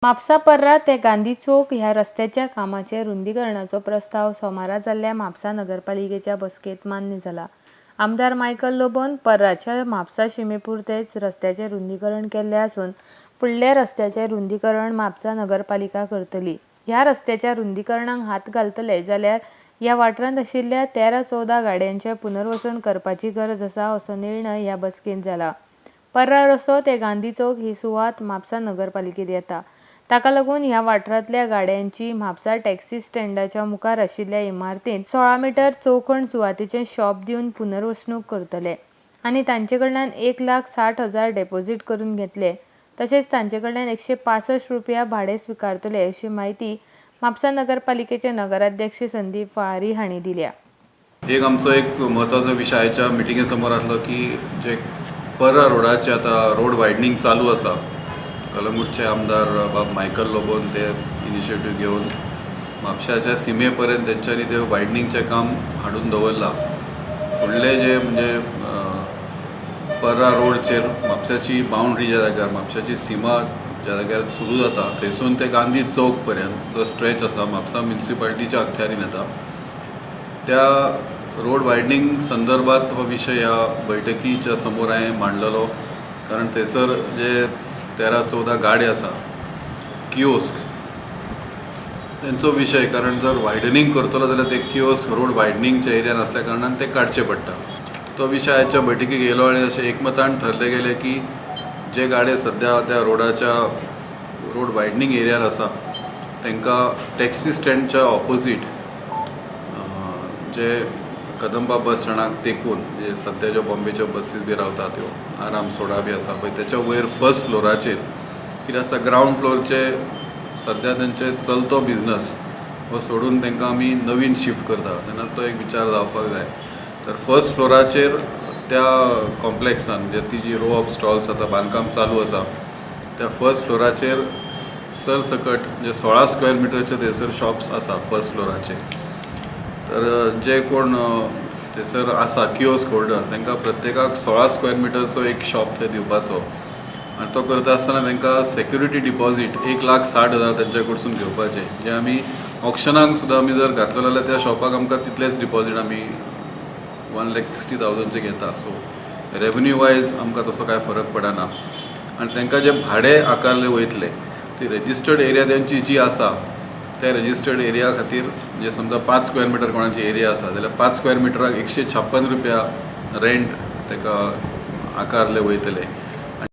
म्हापसा पर्रा ते गांधी चौक ह्या रस्त्याच्या कामाचे रुंदीकरणाचो प्रस्ताव सोमारा जाल्ल्या म्हापसा नगरपालिकेच्या बसकेंत मान्य जाला. आमदार मायकल लोबोन पर्राच्या म्हापसा शिमेपुरतेच रस्त्याचें रुंदीकरण केल्लें आसून फुडल्या रस्त्याचें रुंदीकरण म्हापसा नगरपालिका करतली. ह्या रस्त्याच्या रुंदीकरणाक हात घालतले जाल्यार ह्या वाठारांत आशिल्ल्या 13-14 गाड्यांचें पुनर्वसन करपाची गरज आसा असो निर्णय ह्या बसकेंत जाला. पर्रा रस्तो ते गांधी चौक ही सुवात म्हापसा नगरपालिकेत येता. ताका लागून ह्या वाठारांतल्या गाड्यांची म्हापसा टॅक्सी स्टँडाच्या मुखार आशिल्ल्या इमारतींत 16 मिटर चौखण सुवातेचें शॉप दिवन पुनर्वसणूक करतले आनी तांचे कडल्यान 1,60,000 डेपोझीट करून घेतले. तशेंच तांचे कडल्यान 165 रुपया भाडें स्विकारतले अशी म्हायती म्हापसा नगरपालिकेचे नगराध्यक्ष संदीप फळारी हांणी दिल्या. एक आमचो एक म्हत्वाचो विशय आयच्या मिटिंगे समोर आसलो की जे पर्रा रोडाचे आतां रोड वायडनींग चालू आसा, कलंगूटचे आमदार बाब मायकल लोबोन ते इनिशिएटीव घेवन म्हापशाच्या सिमे पर्यंत तेंच्यांनी ते वायडनींगचें काम हाडून दवरलां. फुडले जे म्हणजे पर्रा रोडचेर म्हापशाची बाउंड्री ज्या जाग्यार, म्हापशाची सिमा ज्या जाग्यार सुरू जाता, थंयसून ते गांधी चौक पर्यंत जो स्ट्रेच आसा, म्हापसा म्युनिसिपालिटीच्या अखत्यारीन येता. त्या रोड वायडनींग संदर्भात हो विशय ह्या बैठकीच्या समोर हांवें मांडलेलो, कारण थंयसर जे 13-14 गाडे आसा, कियोस्क तेंचो विशय, कारण जर वायडनींग करतलो जाल्यार ते कियोस्क रोड वायडनींगच्या एरियान आसल्या कारणान ते काडचे पडटा. तो विशय आयच्या बैठकीक येयलो आनी अशें एकमतान ठरलें गेलें की जे गाडे सद्या त्या रोडाच्या रोड वायडनींग एरियान आसा, तांकां टॅक्सी स्टँडच्या ऑपोजीट जे कदंबा बस स्टँडाक तेकून जे सद्या ज्यो बॉम्बेच्यो बसीस बी रावता, त्यो आराम सोडा बी आसा पळय, त्याच्या वयर फर्स्ट फ्लोराचेर. कितें आसा, ग्रावंड फ्लोरचे सद्या तेंचे चलतो बिजनस हो सोडून तांकां आमी नवीन शिफ्ट करता तेन्ना तो एक विचार जावपाक जाय. तर फर्स्ट फ्लोराचेर त्या कॉम्प्लेक्सान, म्हणजे ती जी रो ऑफ स्टॉल्स आतां बांदकाम चालू आसा, त्या फर्स्ट फ्लोराचेर सरसकट म्हणजे 16 स्क्वेअर मिटरचे थंयसर शॉप्स आसा फर्स्ट फ्लोराचेर. तर जे कोण थंयसर आसा कियोस्क होल्डर, तांकां प्रत्येकाक 16 स्क्वेअर मिटरचो एक शॉप थंय दिवपाचो आनी तो करता आसतना तांकां सेक्युरिटी डिपॉझीट 1,60,000 तेंच्या कडसून घेवपाचें, जे आमी ऑक्शनाक सुद्दां आमी जर घातलो जाल्यार त्या शॉपाक आमकां तितलेच डिपॉझीट आमी 1,60,000चे घेता. सो रेवन्यू वायज आमकां तसो कांय फरक पडना. आनी तांकां जे भाडें आकारले वयतले, ती रेजिस्टर्ड एरिया तेंची जी आसा, त्या रेजिस्टर्ड एरिया खातीर, म्हणजे समजा 5 स्क्वेअर मिटर कोणाची एरिया आसा जाल्यार 5 स्क्वेअर मिटराक 156 रुपया रेंट ताका आकारले वयतले.